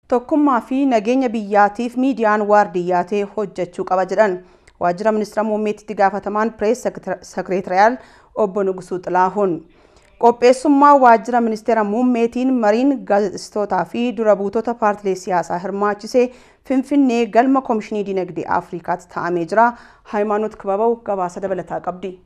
Tokkummaa fi nageenya biyyaatiif miidiyaan waardiyyaa ta'ee hojjechuu qaba jedhan. Waajjira Ministeera Muummeetti gaafatamaan Pirees Sekireetariyaal Obbo Nugusuu Xilaahuun. Qopheessummaa Waajjira Ministeera Muummeetiin mariin gaazexeessitootaa fi dura buutota paartilee siyaasaa hirmaachisee Finfinnee galma Komishinii Dinagdee Afrikaatti taa'amee jira. Hayimaanoot Kibabaw gabaasa dabalataa qabdi.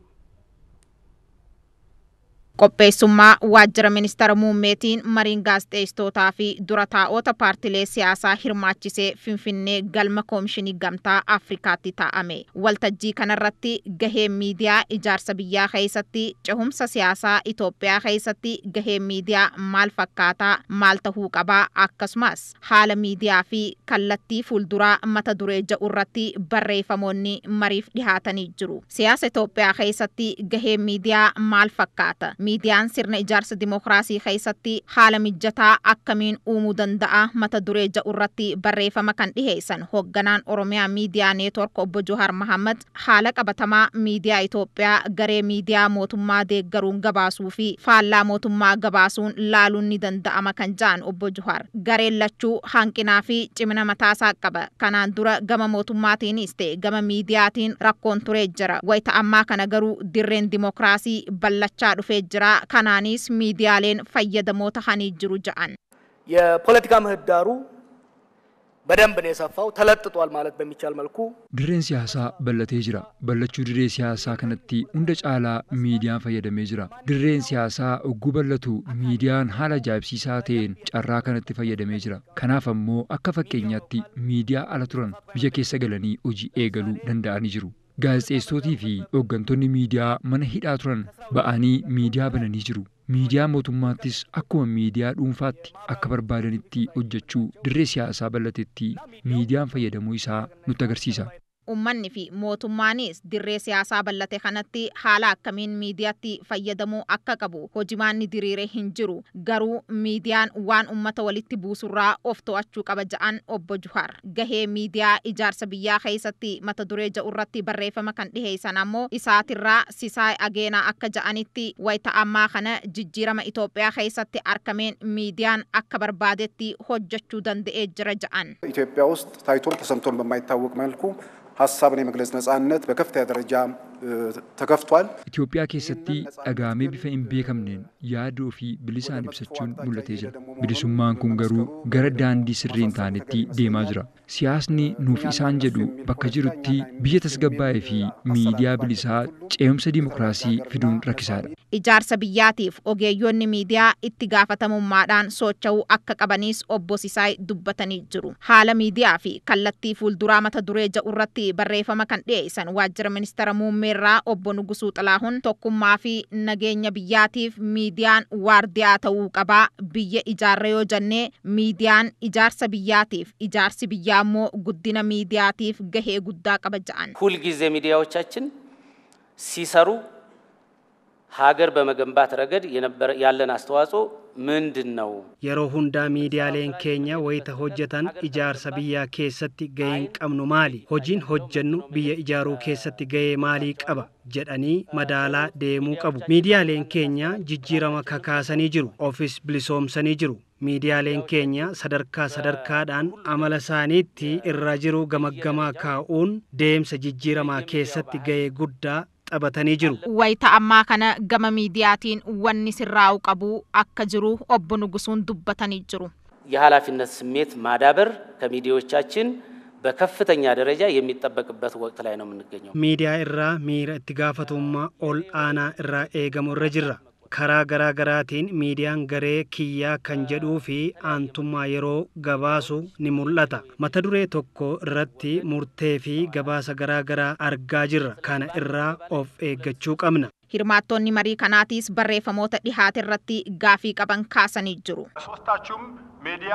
Qopheessummaa Waajjira Ministeera Muummeetiin mariin gaazexeessitootaa fi dura taa'ota paartilee siyaasaa hirmaachisee Finfinnee galma Koomishinii Gamtaa Afrikaatti taa'ame. Waltajjii kanarratti gaheen miidiyaa ijaarsa biyyaa keessatti, cehumsa siyaasaa Itoophiyaa keessatti gaheen miidiyaa maal fakkaataa, maal tahuu qabaa, akkasumas haala miidiyaa fi kallattii fuulduraa mata duree jedhu irratti barreeffamoonni mariif dhihaatanii jiru. Siyaasa Itoophiyaa keessatti gaheen miidiyaa maal fakkaata? Miidiyaan sirna ijaarsa dimookiraasii keessatti haala mijataa akkamiin uumuu danda'a mata duree jedhu irratti barreeffama kan dhiheessan hoogganaan Oromiyaa Miidiyaa Neetwork Obbo Johaar Mahammad, haala qabatamaa miidiyaa Itoophiyaa garee miidiyaa mootummaa deeggaruun gabaasuu fi faallaa mootummaa gabaasuun laaluun ni danda'ama kan jedhan Obbo Johaar, gareen lachuu hanqinaa fi cimina mataasaa qaba. Kanaan dura gama mootummaatiinis ta'e gama miidiyaatiin rakkoon turee jira. Wayita ammaa kana garuu dirreen dimookiraasii ballachaa dhufee jira. Kanaanis miidiyaaleen fayyadamoo tahanii jiru jedhan. የፖለቲካ ምህዳሩ በደንብ ነው የሰፋው፣ ተለጥጧል ማለት በሚቻል መልኩ። Dirreen siyaasaa bal'atee jira. Bal'achuu dirree siyaasaa kanatti hunda caalaa miidiyaan fayyadamee jira. Dirreen siyaasaa ogguu bal'atu miidiyaan haala ajaa'ibsiisaa ta'een carraa kanatti fayyadamee jira. Kanaaf ammoo akka fakkeenyaatti miidiyaa ala turan biyya keessa galanii hojii eegaluu danda'anii jiru. Gaazexeessootii fi hooggantoonni miidiyaa mana hidhaa turan ba'anii miidiyaa bananii jiru. Miidiyaa mootummaattis akkuma miidiyaa dhuunfaatti akka barbaadanitti hojjechuu dirree siyaasaa bal'atetti miidiyaan fayyadamuu isaa nutti agarsiisa. Uummanni fi mootummaanis dirree siyaasaa bal'ate kanatti haala akkamiin miidiyaatti fayyadamuu akka qabu hojimaanni diriiree hin jiru. Garuu miidiyaan waan uummata walitti buusurraa of to'achuu qaba jedhan Obbo Juhaar. Gahee miidiyaa ijaarsa biyyaa keessatti mata duree jedhu irratti barreeffama kan dhiheessan ammoo isaatirraa Sisaay Ageenaa akka jedhanitti, wayita ammaa kana jijjiirama Itoophiyaa keessatti argameen miidiyaan akka barbaadetti hojjechuu danda'ee jira jedhan. ኢትዮጵያ ውስጥ ታይቶም ተሰምቶም በማይታወቅ መልኩ ሀሳብን የመግለጽ ነጻነት በከፍተኛ ደረጃ ተከፍቷል። Itoophiyaa keessatti dhagahamee bifa hin beekamneen yaada ofii bilisaan ibsachuun mul'atee jira. Bilisummaan kun garuu gara daandii sirrii hin taanetti deemaa jira. Siyaasni nuuf isaan jedhu bakka jirutti biyya tasgabbaa'ee fi miidiyaa bilisaa ce'umsa dimookiraasii fiduun rakkisaadha. Ijaarsa biyyaatiif ogeeyyoonni miidiyaa itti gaafatamummaadhaan socho'uu akka qabanis Obbo Sisaay dubbatanii jiru. Haala miidiyaa fi kallattii fuulduraa mata duree jedhu irratti barreeffama kan dhiyeessan Waajjira Ministeera Muummeerraa Obbo Nugusuu Xilaahuun, tokkummaa fi nageenya biyyaatiif miidiyaan waardiyaa ta'uu qabaa. Biyya ijaarra yoo jennee miidiyaan ijaarsa biyyaatiif, ijaarsi biyyaa immoo guddina miidiyaatiif gahee guddaa qaba jedhan. ሁልጊዜ ሚዲያዎቻችን ሲሰሩ ሀገር በመገንባት ረገድ የነበረ ያለን አስተዋጽኦ ምንድን ነው? Yeroo hundaa miidiyaaleen keenya wayita hojjetan ijaarsa biyyaa keessatti gaheen qabnu maali? Hojiin hojjennu biyya ijaaruu keessatti gahee maalii qaba? Jedhanii madaalaa deemuu qabu. Miidiyaaleen keenya jijjiirama kakaasanii jiru. Ofis bilisoomsanii jiru. Miidiyaaleen keenya sadarkaa sadarkaadhaan amala isaaniitti irra jiru gamaggamaa kaa'uun deemsa jijjiiramaa keessatti gahee guddaa taphatanii jiru. Wayita ammaa kana gama miidiyaatiin wanni sirraa'u qabu akka jiru Obbo Nugusuun dubbatanii jiru. የኃላፊነት ስሜት ማዳበር ከሚዲያዎቻችን በከፍተኛ ደረጃ የሚጠበቅበት ወቅት ላይ ነው የምንገኘው። Miidiyaa irraa miira itti gaafatamummaa ol aanaa irraa eegamu irra jirra. Karaa garaa garaatiin miidiyaan garee kiyyaa kan jedhuu fi aantummaa yeroo gabaasu ni mul'ata. Mata duree tokko irratti murtee fi gabaasa garaa garaa argaa jirra. Kana irraa of eeggachuu qabna. Hirmaattonni marii kanaatis barreeffamoota dhihaate irratti gaafii qaban kaasanii jiru. ሶስታችሁም ሚዲያ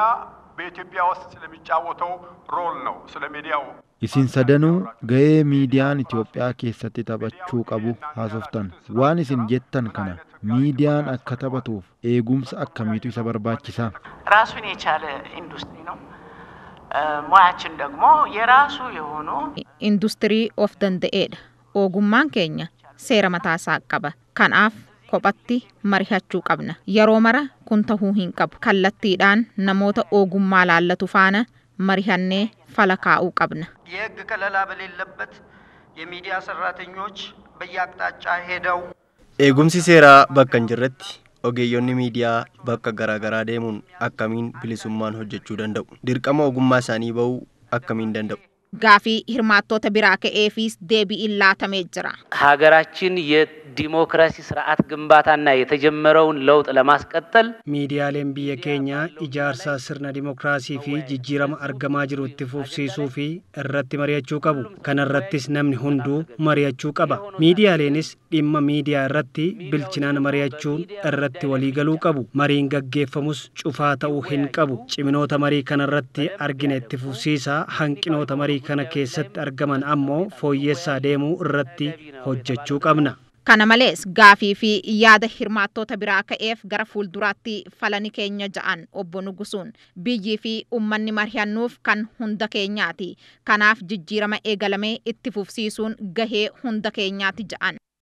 በኢትዮጵያ ውስጥ ስለሚጫወተው ሮል ነው ስለ ሚዲያው። Isin sadanuu gahee miidiyaan Itoophiyaa keessatti taphachuu qabu haasoftan. Waan isin jettan kana miidiyaan akka taphatuuf eegumsa akkamiitu isa barbaachisa? ራሱን የቻለ ኢንዱስትሪ ነው። ሙያችን ደግሞ የራሱ የሆኑ Industirii of danda'eedha. Ogummaan keenya seera mataasaa qaba. Kanaaf Kophatti marihachuu qabna. Yeroo mara kun tahuu hin qabu. Kallattiidhaan namoota ogummaa laallatu faana marihannee fala kaa'uu qabna. የህግ ከለላ በሌለበት የሚዲያ ሰራተኞች በየአቅጣጫ ሄደው Eegumsi seeraa bakka hin jirretti ogeeyyonni miidiyaa bakka garaagaraa deemuun akkamiin bilisummaan hojjechuu danda'u? Dirqama ogummaa isaanii bahuu akkamiin danda'u? Gaafii hirmaattoota biraa ka'eefis deebiin laatamee jira. ሀገራችን የዲሞክራሲ ስርዓት ግንባታና የተጀመረውን ለውጥ ለማስቀጠል Miidiyaaleen biyya keenyaa ijaarsa sirna dimokiraasii fi jijjiirama argamaa jiru itti fufsiisuu fi irratti mari'achuu qabu. Kana irrattis namni hunduu mari'achuu qaba. Miidiyaaleenis dhimma miidiyaa irratti bilchinaan mari'achuun irratti waliigaluu qabu. Mariin gaggeeffamus cufaa ta'uu hin qabu. Ciminoota marii kana irratti argine itti fufsiisaa, hanqinoota marii kana keessatti argaman ammoo fooyyessaa deemuu irratti hojjechuu qabna. Kana malees gaafii fi yaada hirmaattoota biraa ka'eef gara fuulduraatti falani keenya ja'an obbo Nugusuun biyyii fi uummanni mari'annuuf kan hunda keenyaati. Kanaaf jijjiirama eegalamee itti fufsiisuun gahee hunda keenyaati ja'an.